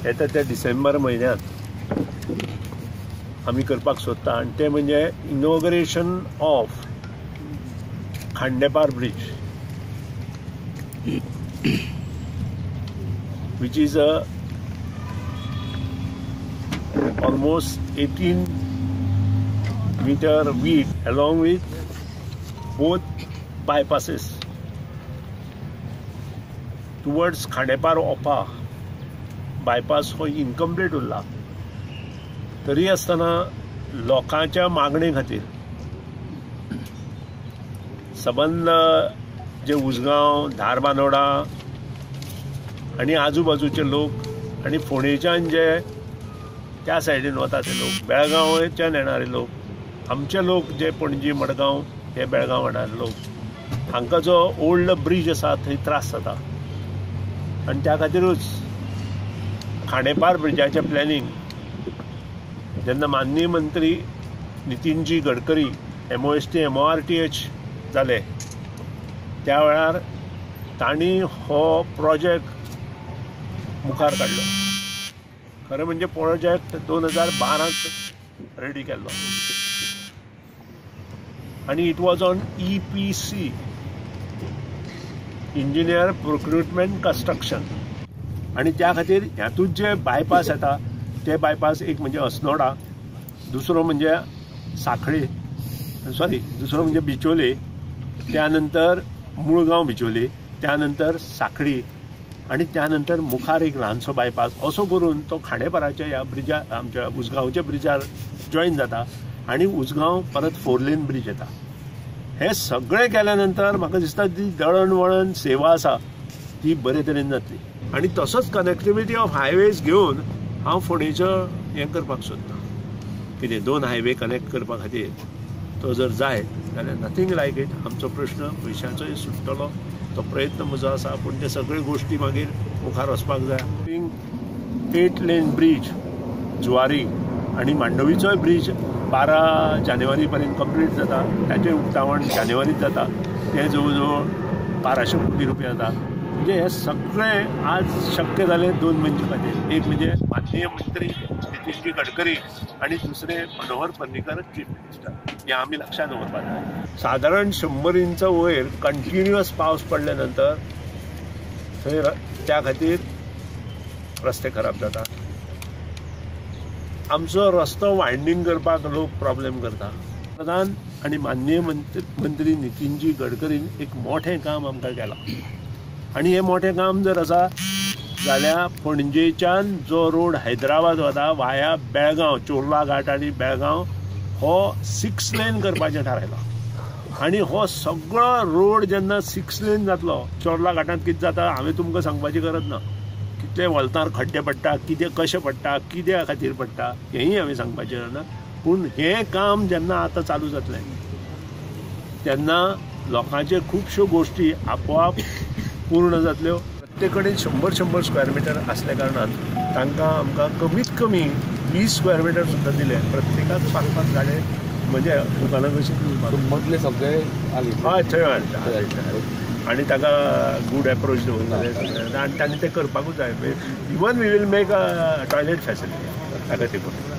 येता त्या डिसेंबर म्हयन्यांत आमी करपाक सोदता आनी तें म्हणजे inauguration of Khandepar bridge, which is a almost 18 meter width along with both bypasses towards Khandepar Opa bypass हो इनकम्प्लीट उरला. तरी आसतना लोकांच्या मागणे खातीर सबंद जे उसगांव, धारबांदोडा आनी आजूबाजूचे लोक आनी फोंडेच्यान जे त्या सायडीन वता ते लोक, बेळगांवच्यान येणारे लोक, आमचे लोक जे पणजी, मडगांव हे बेळगांव येणारे लोक, हांकां जो ओल्ड ब्रीज आसा थंय त्रास जाता आनी त्या खातीरूच खांडेपार ब्रिजाचें प्लॅनिंग जेन्ना माननीय मंत्री नितीनजी गडकरी MOST MORTH जाले त्या वेळार तांणी हो प्रोजेक्ट मुखार काडलो. खरें म्हणजे प्रोजेक्ट 2012 रेडी केल्लो आनी it was on EPC, engineer procurement construction. आनी त्या खातीर हातूंत जे बायपास येता ते बायपास एक म्हणजे अस्नोडा, दुसरो म्हणजे साखळे, सॉरी दुसरो म्हणजे बिचोले, त्यानंतर मुळगांव बिचोले, त्यानंतर साखळी आनी त्यानंतर मुखार एक ल्हानसो बायपास असो करून तो खांडेपाराच्या ह्या ब्रिजार, आमच्या उसगांवच्या ब्रिजार जॉईन जाता आनी उसगांव परत 4 लेन ब्रीज येता. हें सगळें केल्या नंतर म्हाका दिसता ती दळणवळण सेवा आसा ती बरे तरेन जातली आनी तसोच कनेक्टिविटी ऑफ हायवेज घेवन हांव फोंडेचो हें करपाक सोदतां. कितें 2 हायवे कनेक्ट करपा खातीर तो जर जायत जाल्यार नथींग लायक it. आमचो प्रश्न पयशांचोय सुट्टलो, तो प्रयत्न म्हजो आसा, पूण ते सगळे गोश्टी मागीर मुखार वचपाक जाय. 8 लेन ब्रीज जुवारी आनी मांडवीचोय ब्रीज 12 जानेवारी पर्यंत कंप्लीट जाता. ताचें उक्तावण जानेवारीत जाता. तें जवळ जवळ 1200 कोटी रुपया जाता. म्हणजे हे सगळें आज शक्य जालें 2 मनशां खातीर, एक म्हणजे माननीय मंत्री नितीनजी गडकरी आनी दुसरे मनोहर पर्रीकर चीफ मिनिस्टर. हें आमी लक्षांत दवरपाक जाय. सादारण 100 इंच वयर कंटिन्युअस पावस पडल्या नंतर थंय त्या खातीर रस्ते खराब जाता. आमचो रस्तो वायंडींग करपाक लोक प्रॉब्लेम करता. प्रधान आनी माननीय मंत्री नितीनजी गडकरीन एक मोठें काम आमकां केलां आनी हें मोठें काम जर आसा जाल्यार पणजेच्यान जो रोड हैदराबाद वता वाया बेळगांव, चोर्ला घाट आनी बेळगांव हो 6 लेन करपाचें थारायलां आनी हो सगळो रोड जेन्ना 6 लेन जातलो, चोर्ला घाटांत कितें जाता हांवें तुमकां सांगपाची गरज ना, कितले वलतार खड्डे पडटा, कितें कशें पडटा, कित्या खातीर पडटा हेंय हांवें सांगपाचें ना. पूण हें काम जेन्ना आतां चालू जातलें तेन्ना लोकांचे खुबश्यो गोश्टी आपोआप पूर्ण जातल्यो. प्रत्येक कडेन 100-100 स्क्वेअर मिटर आसल्या कारणान तांकां आमकां कमीत कमी 20 स्क्वेअर मिटर सुद्दां दिले. प्रत्येकाक 5-5 गाडे म्हणजे दुकानां कशी मदले सगळे हय थंय हाडटा आनी ताका गूड एप्रोच दवरता आनी तांणी तें करपाकूच जाय. Even we will make a toilet facility ताका तेकून.